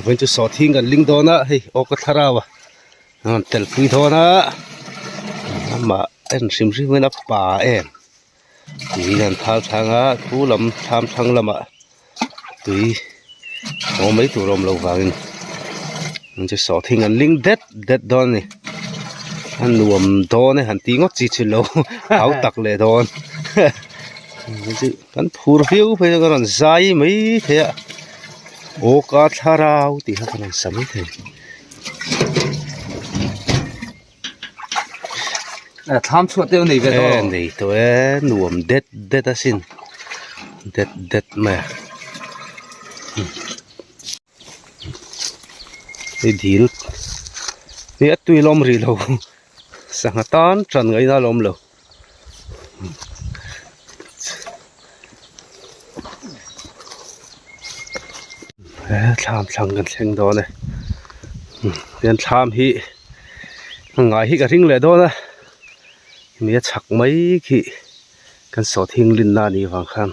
Vawiin chu sawhthing kan ling dawn a hei aw ka thlarau a rawn tel pui dawn a amah en hrim hrim hian a pa em tui an thal thlang a thu lam thlam thlang lamah tui haw mai tur a awm loh vangin an chu sawhthing an ling det det dawn a ni a nuam dawn e han ti ngawt chi chu lo hau tak leh dawn kan phur viau phei chuan ka rawn zai mai thei a aw ka thlarau tih kha ka rawn sa mai thei. Thlam chhuah te nei ve tawh e nei tawh e nuam det det asin det det mai a hei dil hi a tui lawm rih lo sangha tan tan ngaihna a la awm lo. He thlam thlang kan thleng dawn e tian thlam hi ngai hi ka ring leh dawn a mi a chhak mai khi kan sawhthing linna a nih vang khan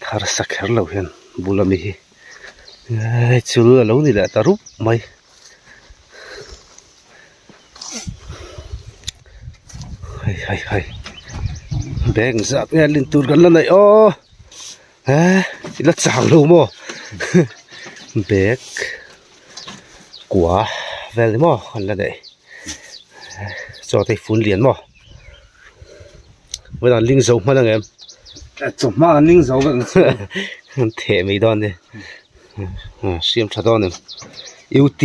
thar sa kher lo hian bul ami hi chul a lo ni leh ta rup mai. Hei hei hei bag zat nge lin tur kan la neih aw he i la chang lo maw bag kua vel ni maw an la neih chaw te hi fun lian maw vawiin an ling zo hman ang em chawhma an ling zo vek ang chu an theh mai dawn a ni siam tha dawn em ut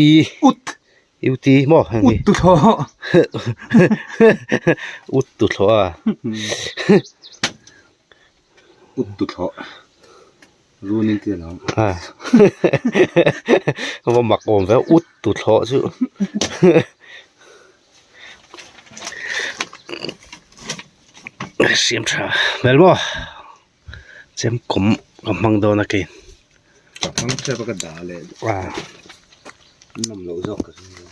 ut ut maw heng hi ut tu thlawh ut tu thlawh a ut tu thlawh runin te lo a va mak awm ve ut tu thlawh chu siam tha hmel maw chem kawm ka hmang dawn a kei ka hmang tep a ka dah leh a nawm loh zawk ka hre lo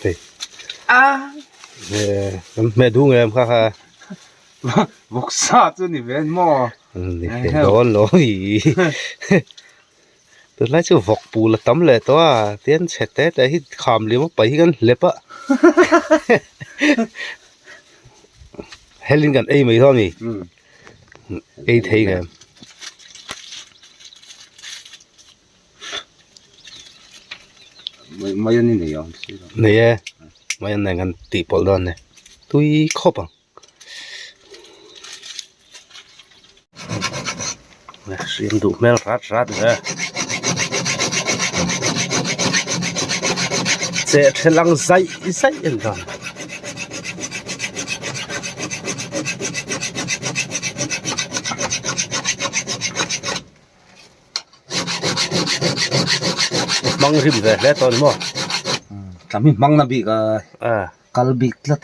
hei a e kan hmeh duh ngei em kha kha vawksa chu ni ve maw ni ve dawn lo ni Tunlai chu vawk pul a tam leh tawh a tian chhe te te hi kham liam a paih hi kan hlep a helin kan ei mai dawn a ni ei thei ngei mai an nei ang nei e mai an nei kan tih pawlh dawn a ni tui khawp ang. Hriam duh hmel rat rat ve cheh then ang zaih zaih a ni dawn hmang rim ve hle tawh a ni maw tlam hi hmang na bik a kal bik tlat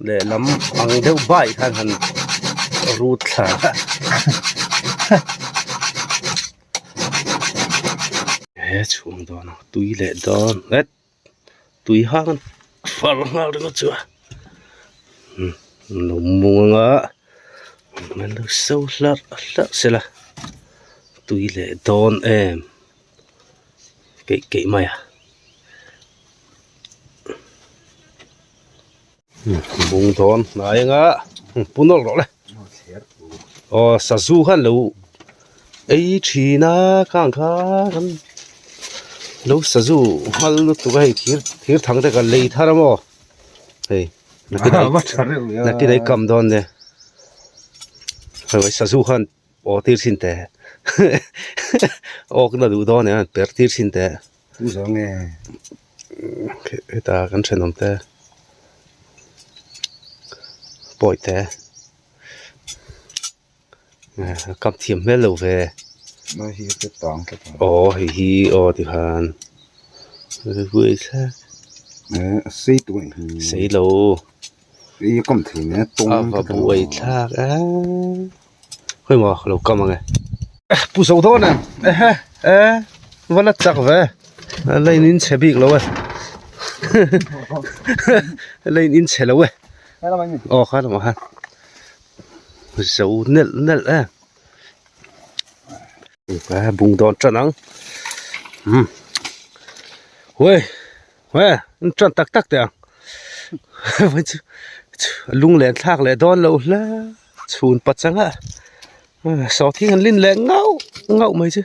lehlam ang deuh bai khan han rut thla he chhung dawn a tui leh dawn het tui hang an far nghal ringawt chu a lo mung anga an lo so hlarh hlarh sela tui leh dawn em. Keih keih mai a bung dawn hnai anga pu nawlh rawh le aw sazu khan lo ei thin a khang kha kan lo sazu nghal lutuk a hei thir thir thang te kan lei thar a maw hei nakin a kam dawn nia hei sazu khan. Aw tir thin teh awk na duh dawn em per tir thin teh tu zawng nge heta kan thenawm te pawi te kap thiam hmel lo ve aw hei hi aw tikhan sei lo a va buai thlak a. Khawi maw ka lo kam ang e. Pu zo dawn em ehe e va la chak ve la in in chhe bik lo e la in in chhe lo e aw kha lamah khan. Zo nelh nelh em. Bung dawn tan ang. Umm. Huai. Huai. An tan tak tak teh ang. Lung len thlak leh dawn loh hle. Chhun pachang a. Sawhthing an lin leh ngauh ngauh mai chu.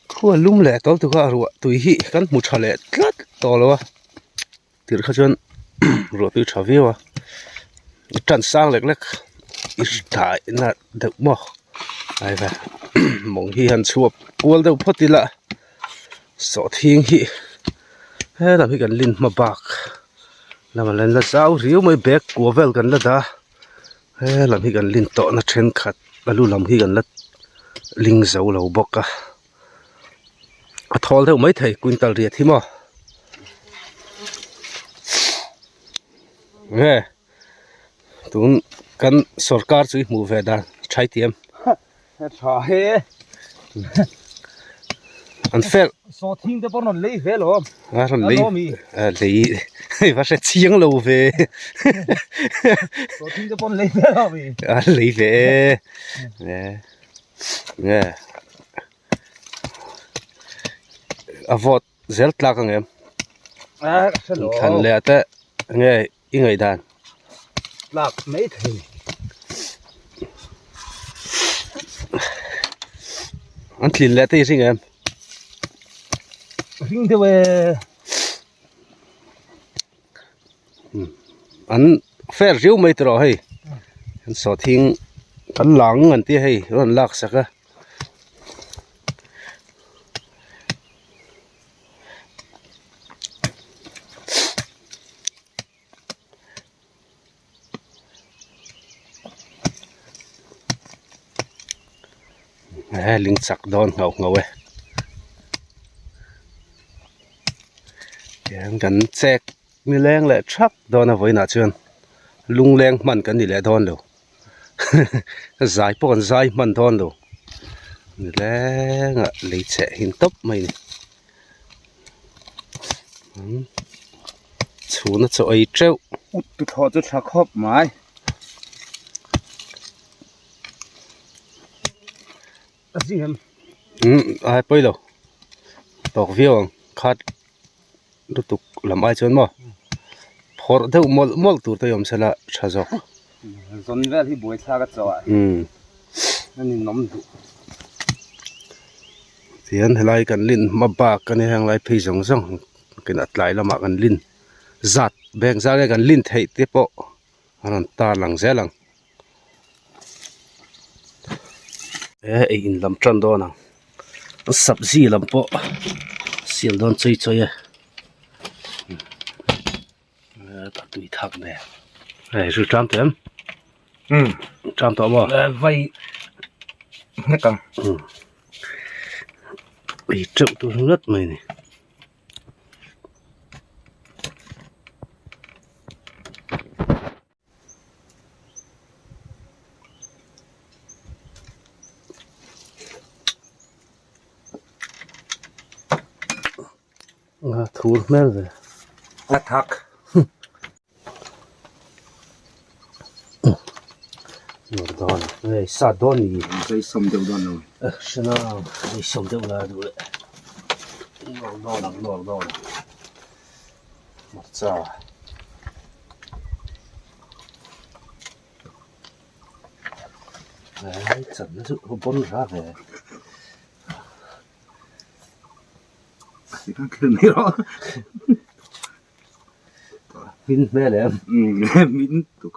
Khua lum leh tawlh tuk a ruah tui hi kan hmu tha leh tlat tawh lo a. Tirh kha chuan ruah tui tha viau a i tan sang lek lek i dah na deuh maw ai ve mawng hi han chhuak kual deuh phawt ila sawhthing hi helam hi kan lin hma bak lamah hian la zau riau mai bag kua vel kan la dah a helam hi kan lin tawhna thenkhat a lu lam hi kan la ling zo lo bawk a. A thawl deuh mai thei quintal riat hi maw nge tun kan sorkar chu i hmuh ve dan thai tiam tha he an fel sawthing te pawh rawn lei ve lo a rawn lei a lei hei va hre chiang lo ve sawthing te pawh lei ve lo mi a lei ve e nge a vawt zel tlak ang em thlan leh te nge i ngaihdan tlak mai thei an tlin leh te i hring em hring deuh e An fair riau mai tawh hei an sawhthing kan lang an tia hei rawn lak sak a he ling chak dawn nghauh nghauh e tihian kan chek nileng leh thap dawn a vawiinah chuan lungleng hman kan ni leh dawn lo zai pawh kan zai hman dawn lo nilengah lei cheh hin tawp mai a ni. Chhuna chaw ei teuh. Ut tuthlawh chu tha khawp mai. A zing em? Umm a pawi lo. Tawk viau ang khat lutuk lam ai chuan maw phawrh deuh mawlh mawlh tur te awm sela tha zawk. Zawn vel hi buai thlak a chaw ah a ninawm duh. Tihian helai kan lin hma bak a nia heng lai phei zawng zawng kin a tlai lamah kan lin zat beng zat nge kan lin theih te pawh a rawn tar lang zel ang he ei in lam tan dawn ang sabzi lam pawh siam dawn chawi chawi e. A tui thak nen hei hri ṭam tawh em ṭam tawh maw vai hnek ang ei teuh tur ringawt mai a ni. A thur hmel ve. A thak. Nawr dawn a. Hei sat dawn ni. Zai sawm deuh dawn lo. Hre lo. Zai sawm deuh la duh leh. Nawr dawn ang nawr dawn ang. Hmarcha. Hei chan chu bawn ra ve. Min hmel em? Min tuk.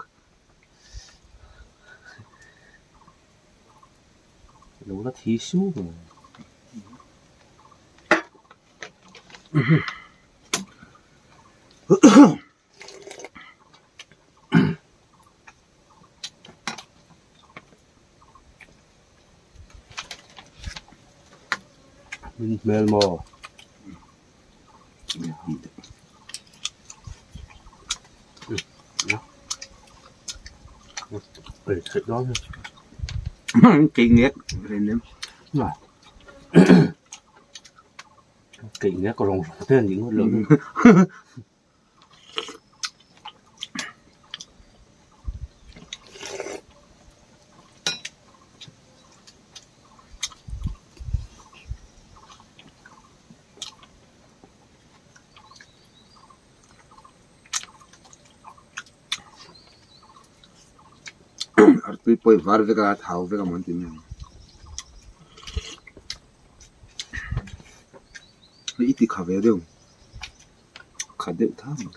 Lo la thi su mai. Min hmel maw? Ei theih dawn hi. Kei ngek ren em. Kei ngek rawng rawng te ni ngawt lo. Tui pawi var vek a, a thau vek a maw an ti mai ang. Hei i ti kha ve deuh, kha deuh tha mai,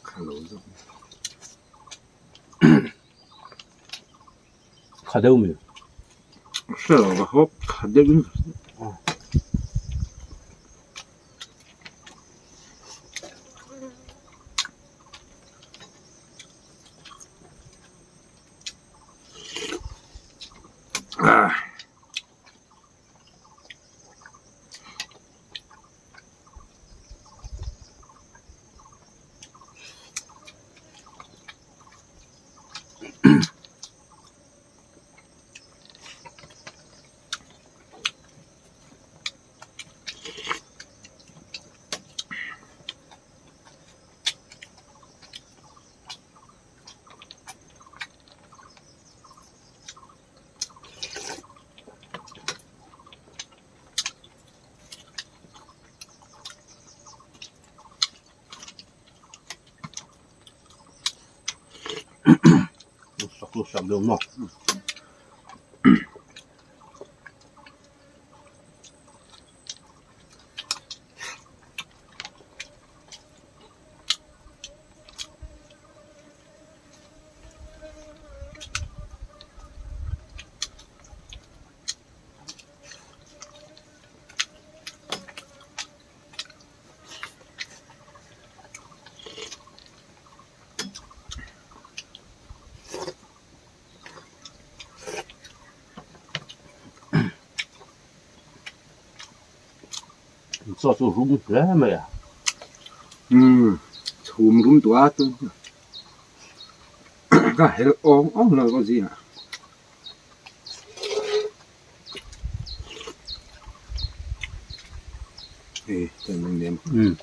kha lo zawk. Kha deuh mi? Hre lo ka hawp kha deuh in. Sak deuh maw? Chaw chu rum hle mai a. Umm chhum rum tawh a chu ka helh awng awng lo ka zingah. Hei chuan an nem. Umm.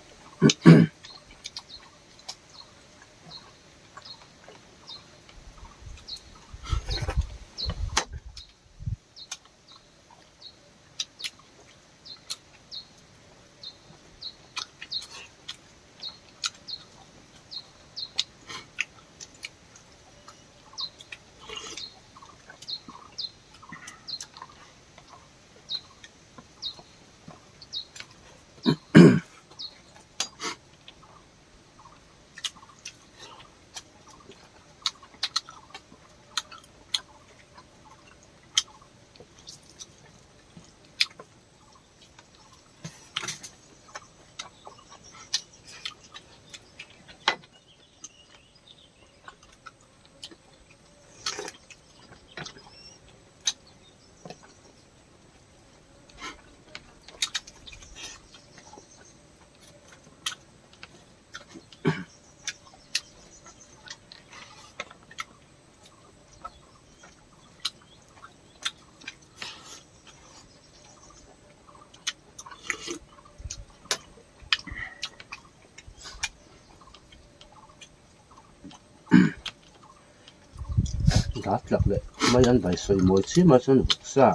Dat tlak leh mai an vai sawi mawi chiam a chuan vawksa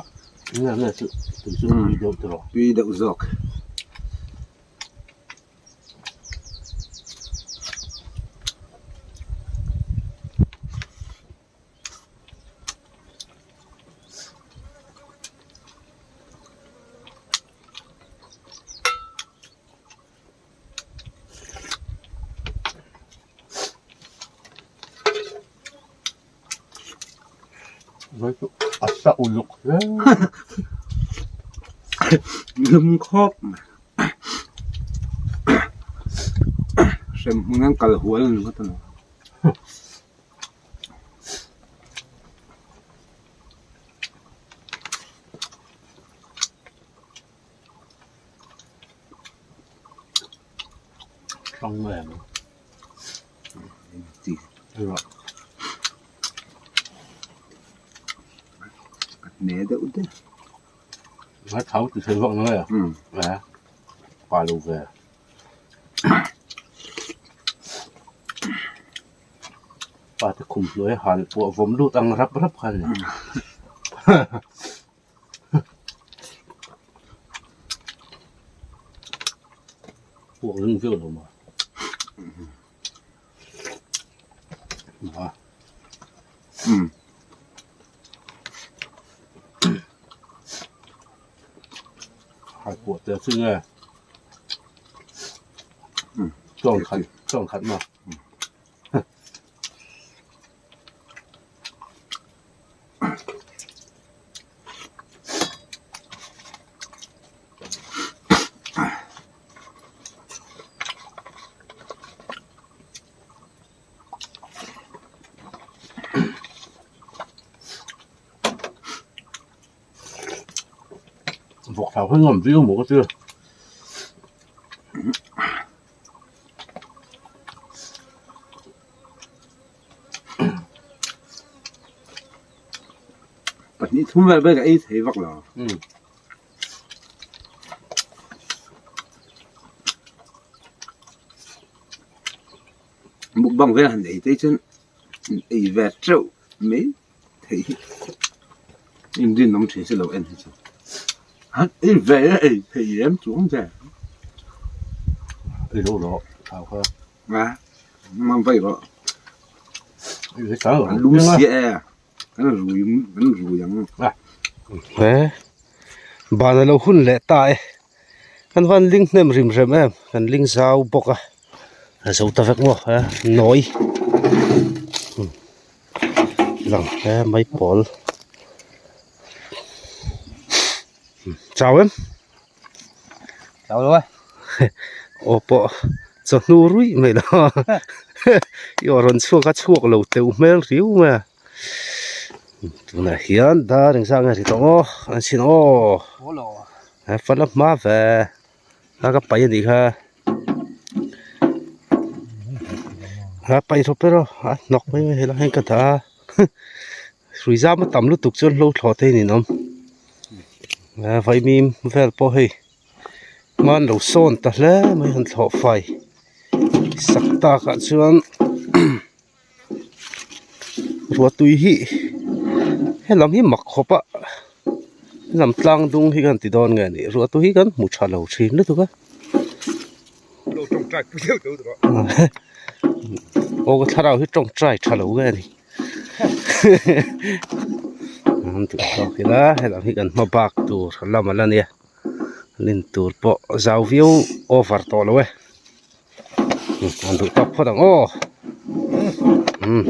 nge nge chu tui chu tui deuh tawh. Tui deuh zawk. A sa uluk hle. Lum khawp mai. Hremhmun an kal hual a ni ngawt a ni. Hrang em. Ne deuh deuh. Ngai thau ti thei vak nge. A pa lo ve. Pa te khum hnuai han pawh vawm lut ang rap rap kha a ni. Puak ring viau lo maw? Hai puah tel chi nge chawn khat chawn khat maw. Vawk thau hi nuam viau maw ka ti. Pahnih thum vel vel ka ei thei vak lo. Mukbang vel han ei te chuan ei ve teuh mai thei hi inrin awm thin si lo en hi chu han ei ve a ei thei em chuang che. Ei lo rawh thau kha. A mang vai rawh. An lum sia e an rui an rui ang. He ban a lo hun leh ta e kan van ling hnem rim rem em kan ling zau bawk a a zo ta vek maw he nawi lang he mai pawl chau em. Chau lo e. Aw pawh chawhnu ruih mai lo i aw rawn chhuak a chhuak lo teuh hmel riau mai a tunah hian dar engzah nge ri tawh aw an chhin aw he fan a hma ve a ka paih a nih kha a paih rawp ber aw a hnawk mai mai helai hian ka dah a hrui zam a tam lutuk chuan hlo thlawh te in awm vaimim vel pawh hei hman lo sawn ta hle mai han thlawh fai sak takah chuan ruahtui hi helam hi mak khawp a helam tlang dung hi kan ti dawn nge ni ruahtui hi kan hmu tha lo thin lutuk a. Aw ka thlarau hi tawngtai tha lo nge a ni an duh tawk ila helam hi kan hma bak tur lam a la nia lin tur pawh zau viau over tawh lo e an duh tawk phawt ang aw umm.